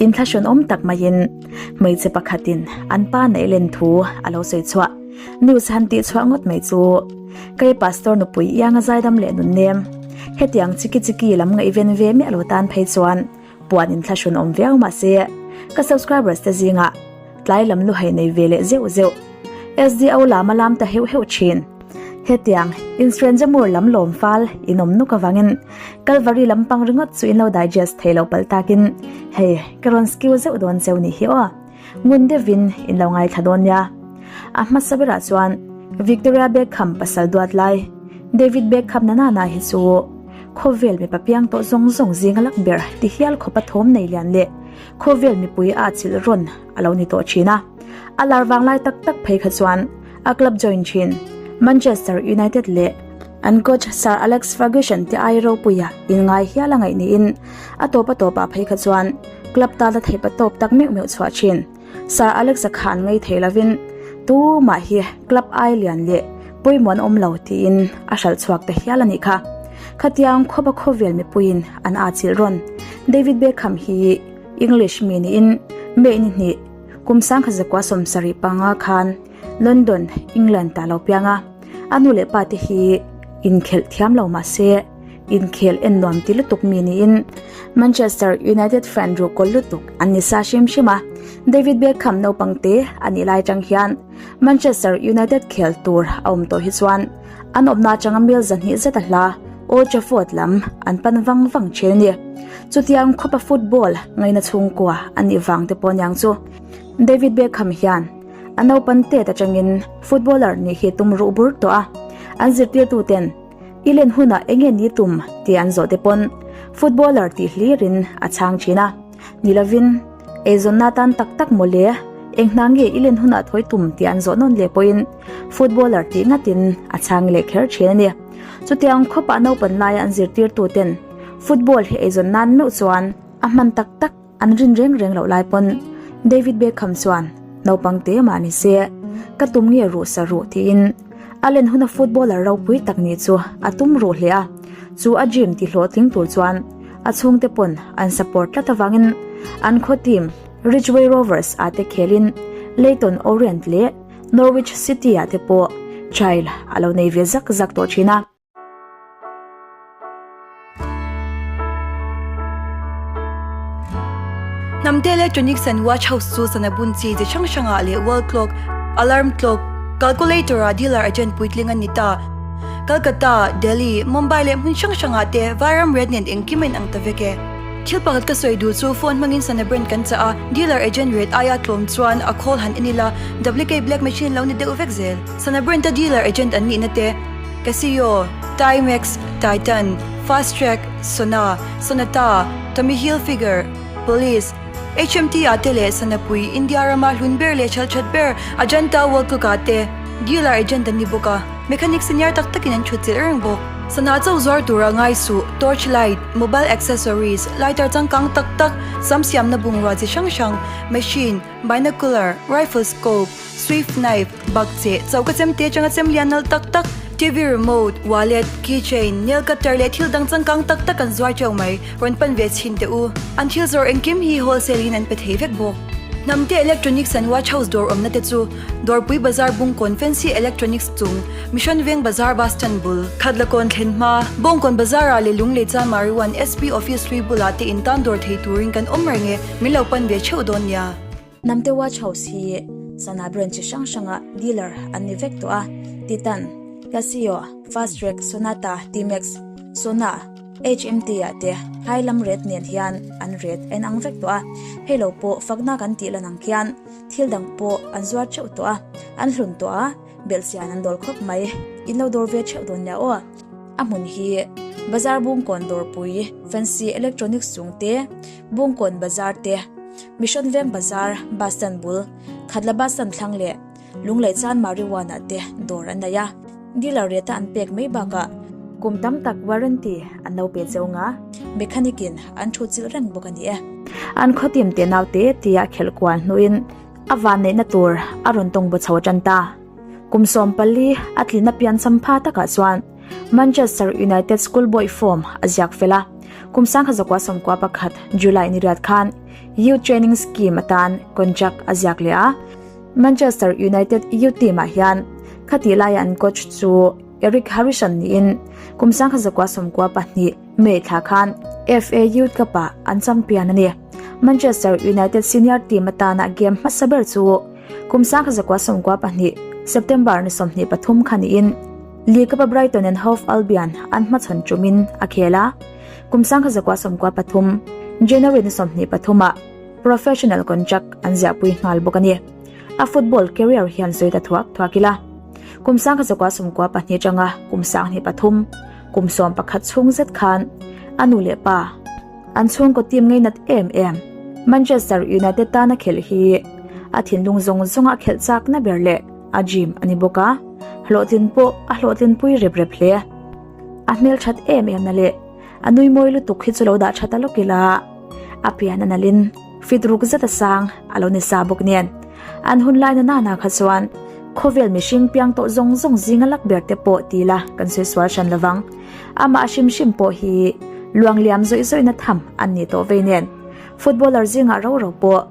Inthlahrun awm tak maiin hmeichhe pakhatin an pa neih len thu a lo sawi chhuah. News han tih chhuah ngawt mai chu kei pastor nupui ianga zaidam leh nun nem. Hetiang chiki chiki lam ngaihven ve miah lo tan phei chuan puan inthlahrun awm viau mahse ka subscribers te zingah tlai lam luhai nei ve leh zeuh zeuh. SDO lam a lam ta heuh heuh thin. Hetiang instrenjamur lam lawm fal in awm nuk avangin Kalvari lampang ringawt chu in lo digest thei lo palh takin hei ka rawn skill zeuh dawn cheu nih hi aw. Ngun deuhin in lo ngaithla dawn nia. A hmasa berah chuan Victoria Beckham pasal duat lai David Beckham na nana hi chu khawvel mipa piang tawh zawng zawng zinga lak ber ti hial khawpa thawm nei lian leh khawvel mipui a chilh rawn a lo ni tawh thin a. A lar vang lai tak tak phei kha chuan a club join thin Manchester United leh an coach Sir Alex Ferguson te ai ropuia inngai hial a ngaih niin a tawp a tawpah phei kha chuan club tana theihpa tawp tak meuh meuh chhuah thin. Sir Alex-a kha an ngei thei lovin tumah hi club ai lian leh pawimawh an awm lo tiin a hralh chhuak ta hial a nih kha. Khatiang khawpa khawvel mipuiin an âchilh rawn. David Beckham hi English mi niin May ni hnih kum 1975 khan London, England ah lo piang a. A nu leh pa te hi inkhelh thiam lo mah se inkhel en nuam ti lutuk mi niin Manchester United fan ruhkawl lutuk an ni sa hrim hrim a. David Beckham naupang te a nih lai atang hian Manchester United khel tur a awm tawh hi chuan an awmna atanga mil 200 zet a hla Old Trafford lam an pan vang vang thin a ni. Chutiang khawpa football ngaina chhungkua a nih vang te pawh aniang chu David Beckham hian a naupan tet atangin footballer nih hi tum ruh bur tawh a, an zirtirtu ten i len hunah eng nge ni tum tih an zawh te pawn footballer tih hlirin a chhang thin a, ni lovin eizawnna atan tak tak maw le eng hna nge i len hunah thawi tum tih an zawh nawn leh pawhin footballer tih ngatin a chhang leh kher thin a ni. Chutiang khawpah naupan laia an zirtirtu ten football hi eizawn nan meuh chuan a hman tak tak An rin reng reng loh lai pawn David Beckham chuan naupang te mah ni se ka tum nge ruh sa ruh tiin a len huna footballer ropui tak nih chu a tum ruh hle a, chu a dream ti hlawhtling tur chuan a chhungte pawn an support tlat avangin an khaw team Ridgeway Rovers ah te khelin Leyton Orient leh Norwich City ah te pawh trial a lo nei ve zak zak tawh thin a. Hnamte Electronics and Watch House chu sana bun chi chi hrang hrangah leh wall clock, alarm clock, calculator ah dealer agent puitling a ni ta. Calcutta, Delhi, Mumbai leh hmun hrang hrangah te vairam red nen engkim a inang ta vek e. Thil pakhat ka sawi duh chu phone hmangin sana brand kan chah a, dealer agent rate aia tlawm chuan a call han en ila, WK black machine lo ni deuh vek zel. Sana brand a dealer agent an nihna te, Casio, Timex, Titan, Fastrack, Sona, Sonata, Tommy Hilfiger, Police, HMT ah te leh Sanapui, India rama hlun ber leh ṭhalṭhat ber Ajanta World Clock ah te dealer agent an ni bawk a, mechanic senior tak takin an ṭhutchilh reng bawk. Sana chauh zuar tura ngai suh, torch light, mobile accessories, lighter changkang tak tak, sam siamna bungrua chi hrang hrang, machine, binocular, rifle scope, Swift knife, bakcheh, choka chem te atanga chem lian nalh tak tak, TV remote, wallet, key chain, nail cutter leh thil dang changkang tak tak an zuar teuh mai, rawn pan ve chhin teh u. An thil zawrh engkim hi wholesale in an pe thei vek bawk. Hnamte Electronics and Watch House dawr awmna te chu Dawrpui Bazar Bungkawn Fancy Electronics chung, Mission Veng Bazar Bus Stand bul, Khatlakawn thlen hma, Bawngkawn Bazar ah leh Lunglei Chanmari 1 SP Office hlui bulah te in tan dawr thei turin kan awm reng e, min lo pan ve theuh dawn nia. Hnamte Watch House hi sana brand chi hrang hranga dealer an ni vek tawh a, Titan, Casio, Fastrack, Sonata, Timex, Sona, HMT ah te hai lam ret nen hian an ret a inang vek tawh a, hei lo pawh fakna kan tih lan ang khian thil dang pawh an zuar theuh tawh a, an hlun tawh a, belhchian an dawl khawp mai, in lo dawr ve theuh dawn nia aw. A hmun hi Bazar Bungkawn Dawrpui, Fancy Electronics chung te, Bungkawn Bazar te, Mission Veng Bazar, Bus Stand bul, Khatla Bus Stand thlang leh Lunglei Chan Marijuana te dawr an nei a. Dealer rate a an pek mai bakah kum tam tak warranty an lo pe cheu nga, mechanic in an thu chilh reng bawk a ni e. An khawtim te nau te tia khelh kual hnuin a van neihna tur a rawn tawng bu chho tan ta. Kum 14 a tlin a pian champha takah chuan Manchester United schoolboy form a ziak fel a. Kum 1991 July ni riat khan Youth Training Scheme atan contract a ziak leh a. Manchester United youth team ah hian khatih laia an coach chu Eric Harrison niin kum 1992 May thla khan FA Youth Cup ah an champion a ni. Manchester United senior team atana game hmasa ber chu kum 1992 September ni 23 kha niin League Cup-a Brighton and Hove Albion an hmachhawn ṭumin a khel a. Kum 1993 January ni 23 ah professional contract an ziahpui nghal bawk a ni. A football career hian sawi ta thuak thuak ila. Kum 1992 atanga kum 2003 kum 11 chhung zet khan a nu leh pa an chhungkaw team ngainat em em Manchester United tana khelh hi a thinlung zawng zawnga khelh chakna ber leh a dream a ni bawk a, hlawhtlin pawh a hlawhtlinpui rep rep hle. A hmelthat em em na leh a nui mawi lutuk hi chu lo dah tha ta lawk ila, a pian a nalhin fit ruk zet a sang a lo ni sa bawk nen. An hun lai na nana kha chuan khawvel mihring piang tawh zawng zawng zinga lak ber te pawh ti ila kan sawi sual hran lovang. Amah a hrim hrim pawh hi luang liam zawih zawihna tham an ni tawh vei nen. Footballer zingah ro ro pawh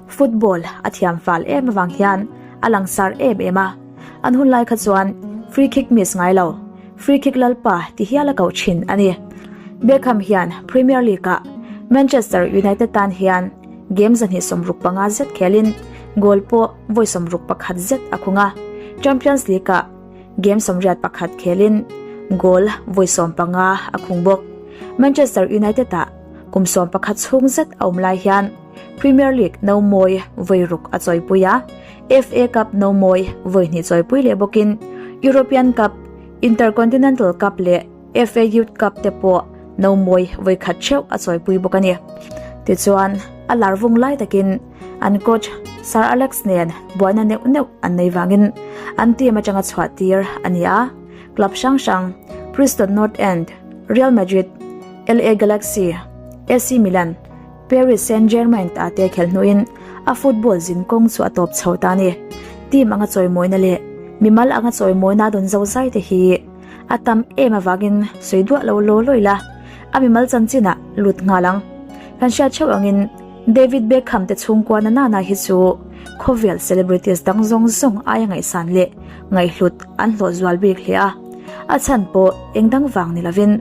Football a thiam fal em avang hian a langsar em em a, an hun lai kha chuan free kick miss ngai lo, free kick lalpa ti hial a koh thin a ni. Beckham hian Premier League-ah Manchester United tan hian game 265 zet khelin goal pawh vawi 61 zet a khung a, Champions League-ah game 81 khelin goal vawi 15 a khung bawk. Manchester United-ah kum 11 chhung zet a awm lai hian Premier League no mawi vawi ruk a chawipui a, FA Cup no mawi vawi hnih chawipui leh bawkin European Cup, Intercontinental Cup leh FA Youth Cup te pawh no mawi vawi khat theuh a chawipui bawk a ni. Tichuan, a lar vung lai takin an coach Sir Alex nen buaina neuh neuh an nei vangin an team atanga chhuah tir a ni a, club hrang hrang Preston North End, Real Madrid, LA Galaxy, AC Milan, Paris Saint-Germain ta te khelh hnuin a football zin kawng chu a tawp chho ta a ni. Team anga chawimawina leh mimal anga chawimawina dawn zo zai te hi a tam em avangin sawi duah lo law law ila a mimal chanchinah lut nghal ang. Kan hriat theuh angin David Beckham te chhungkua na nana hi chu khawvel celebrities dang zawng zawng aia ngaihsan leh ngaihhlut an hlawh zual bik hle a. A chhan pawh eng dang vang ni lovin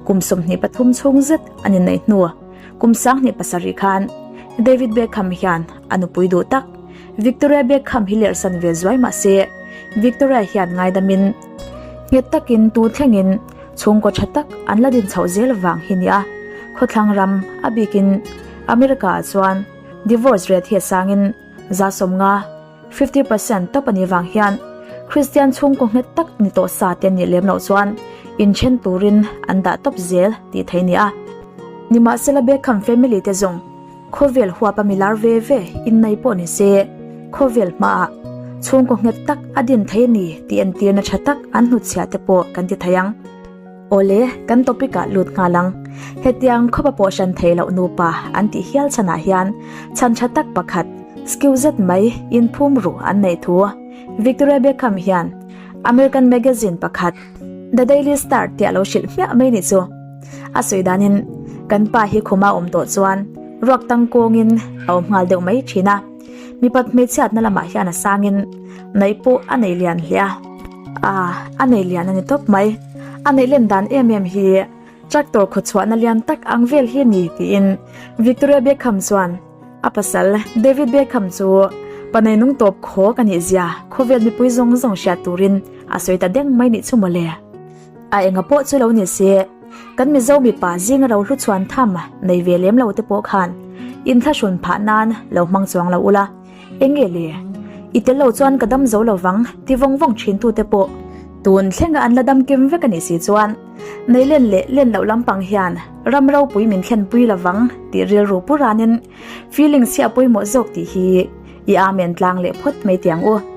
kum 23 chhung zet an inneih hnu Kum 2007 khan David Beckham hian a nupui duh tak Victoria Beckham hi lerhsan ve zuai mah se Victoria hian ngaidamin nghet takin tu thlengin chhungkaw tha tak an la din chhoh zel vang hi nia. Khawthlang ram a bikin America ah chuan divorce rate hi a sangin 50 50% tawp a nih vang hian Kristian chhungkaw nghet tak ni tawh sa te an nih lem loh chuan inthen turin an dah tawp zel tih theih a ni a. Nimahsela Beckham family te zawng khawvel huap a milar ve ve innei pawh ni se khawvel hmaah chhungkaw nghet tak a din thei a ni tih entirna tha tak an hnutchhiah te pawh kan ti thei ang. Awle, kan topic ah lut nghal ang. Hetiang khawpa pawh hran thei loh nupa an tih hial chhanah hian chhan tha tak pakhat, skill zet mai inphum ru an neih thu. Victoria Beckham hian American magazine pakhat The Daily Star tih a lo hrilh hmiah mai nih chu. A sawi danin kan pa hi khuma awm tawh chuan ruak tang kawngin a awm nghal deuh mai thin a. Mipat hmeichhiatna lamah hian a sangin naih pawh a nei lian hle a. Ah, a nei lian a ni tawp mai. A neih len dan em em hi tractor khawchhuahna lian tak ang vel hi a ni tiin Victoria Beckham chuan a pasal David Beckham chu pa neinung tawp khawk a nih zia khawvel mipui zawng zawng hriat turin a sawi ta deng mai nih chu mawle. A enga pawh chu lo ni se, kan Mizo mipa zinga ro hlu chhuan tham nei ve lem lo te pawh khan inthlahrun phah nan lo hmang chuang lo ula. Eng nge le? I tel lo chuan ka dam zo lo vang ti vawng vawng thin tu te pawh tun thlenga an la dam kim vek a nih si chuan nei len leh len loh lampang hian ram ropui min thlen pui lo vang tih rilru pu ranin feelings hi a pawimawh zawk tih hi i amen tlang leh phawt mai tiang u.